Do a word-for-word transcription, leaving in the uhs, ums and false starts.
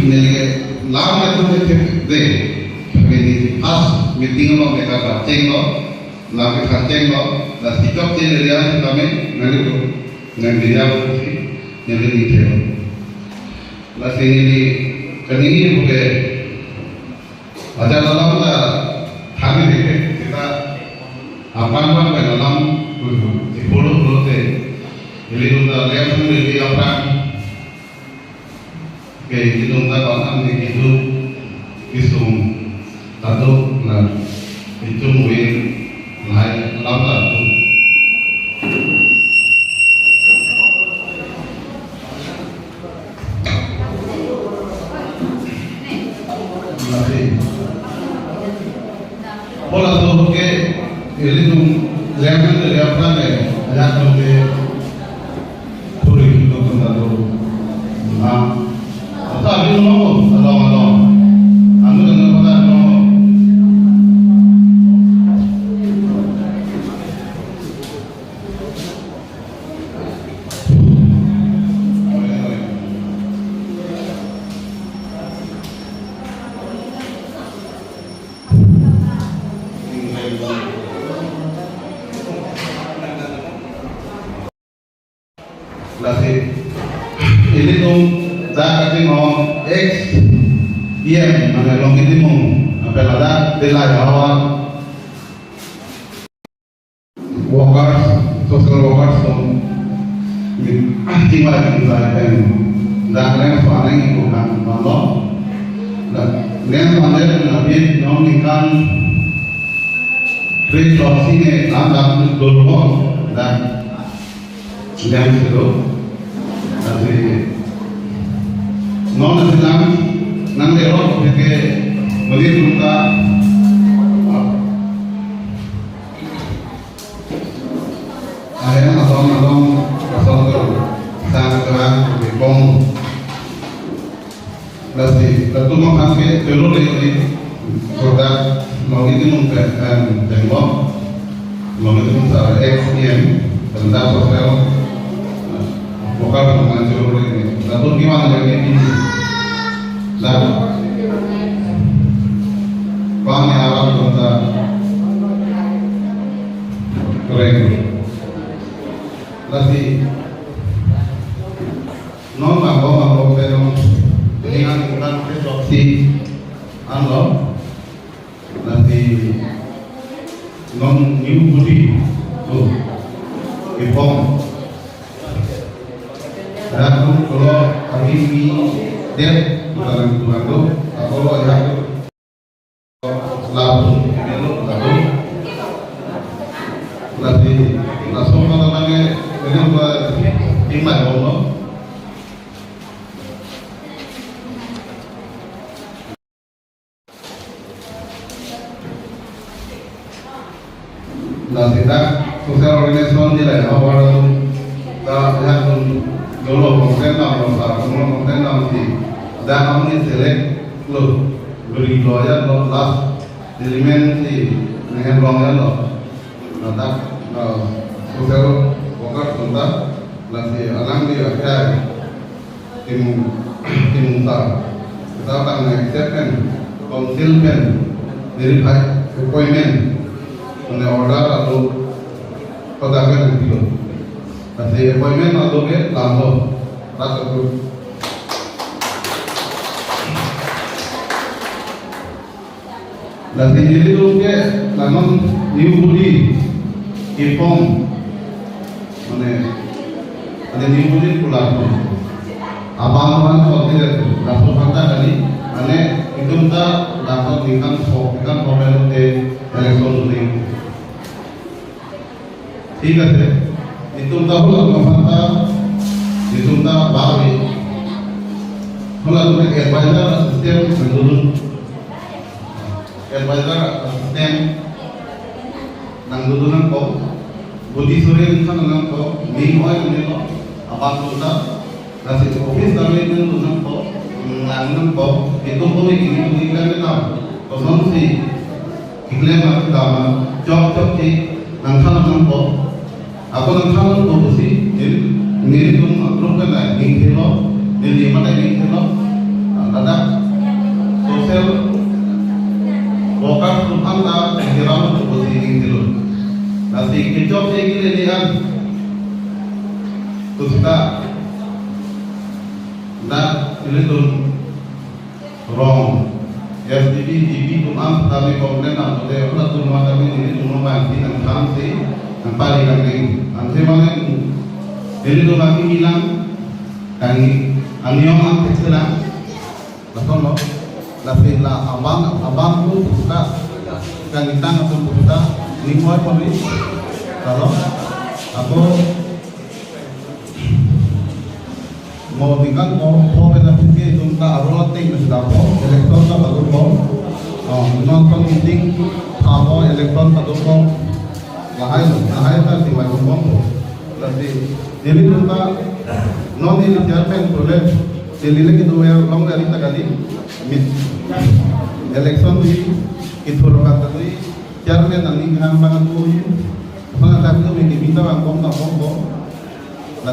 Neli ke lam ke tu ke thek de. Kami ni first meeting lo, mereka kacheng lo, lam ke kacheng lo, lasi chokche neli ya si kami, neli tu, neli ya si, neli ni thek lo. Lasi neli kaningje ke, aja alam ta thani de, kita aphan aphan pen alam, ipolo polo te, ilitum ta lihat sendiri aphan. Oke, ilitum ta bang an ni kitu kisung tatu na itum win lai lam tatu. Lasi. Bola tu ke, ilitum lihat kan dari apa ke, lihat tu ke. Puri itu tentang tu. Ah. Apa abis mau? Along, along. Anu dengan apa along? Lasi, ilitum dak kachinghon ex E M, mane Longki Timung, lapen ladak Dillai havar workers, social workers atum, min, ah, chingvai chingvai pen, dak reng so aneng ikut kan, mano, dak reng so aneng, nabi non ningkan kre-throk si ne lam dak dolo, dak Silang situ. Lasi non lasi nang, nang lelo ke menit nungka. Ahem along along asal tu sang terang di pong. Lasi, latum aphan ke cholo le le, kodak Longki Timung pen, em, tengmo, Longki Timung sar ex E M, tentang sosial, eh, vokal pemain cholo le le, latum kiwan le le ini, dan, pang ya alam tentang keren, lasi, non bangko bangko pen non, ini kan bukan ke toksi, anlo, nanti non new body, tuh, ipong. Dan tuh kalau kami ini dia bukan tuh, kalau ya tuh. Lapu, lapu. Lasi, langsung mana mana, ini apa, tinggal ngomong. Lasi dak social organization di lai havar ta ya tun dolo konten nam lo sa, dolo konten nam si. Dak kami select lo, beri lo ya lo last element si, nehen long ya lo. Ladak, eh, social worker atum ta, lasi alangli akhai Timung, Timung ta. Kita tang na accept pen, council pen, verify appointment, mane order alo, pada pen dilo. Lasi appointment alo ke lamlo, rat aku. Lasi nelitum ke la non new body kepon. Mane, mane new body pulang pon. Abang abang konti de tu, laso phanta kali, mane itum ta laso ningkan sok, ningkan sok pen te election tu ning. ঠিক আছে, itum ta hula aphanta, itum ta bari. Hula atum advisor assistant nangdodun. Advisor assistant nangdodun nangpo. Body sore nangkhan nangpo. Ning oi nangpo. Abang atum ta. Lasi office kami nangdodun nangpo, nang nangpo, itum ko ini ini kan kita, kosonsi, iklem aku dama, chok chok si, nangkhan nangpo, aku nangkhan nangpo si, neli, nelitum group kan ning thelo, neli mata ning thelo, Ladak social worker atum anta kiram tu pusi ingtilo. Lasi kechok ke kile lian tu sita dak ilitum rong S D B, D B atum an kami complain nangpulote, apot atum ma kami nelitum abang si nangthan si nangpali kami. Ansi mane nelitum aki bilang kami aniyom an thekselang. Lason lo, lasi la abang, abang tu pusita, kangitang atum pusita, ning moi poli, lalu, ako, mo tingkan mo, po pena pike, itum ta aro la ting, mesti dapo, election ta baru po, oh, non pon meeting, apa election baru po, lahai lo, lahai ta si mai po po, lasi, nelitum ta, non neli chairman pule, neli lagi tu ya, long dari ta kali, mit, election di, itu rapat tadi, chairman nangning hang bang tu, sana kami tu meeting minta bang bom, bang bom, bom,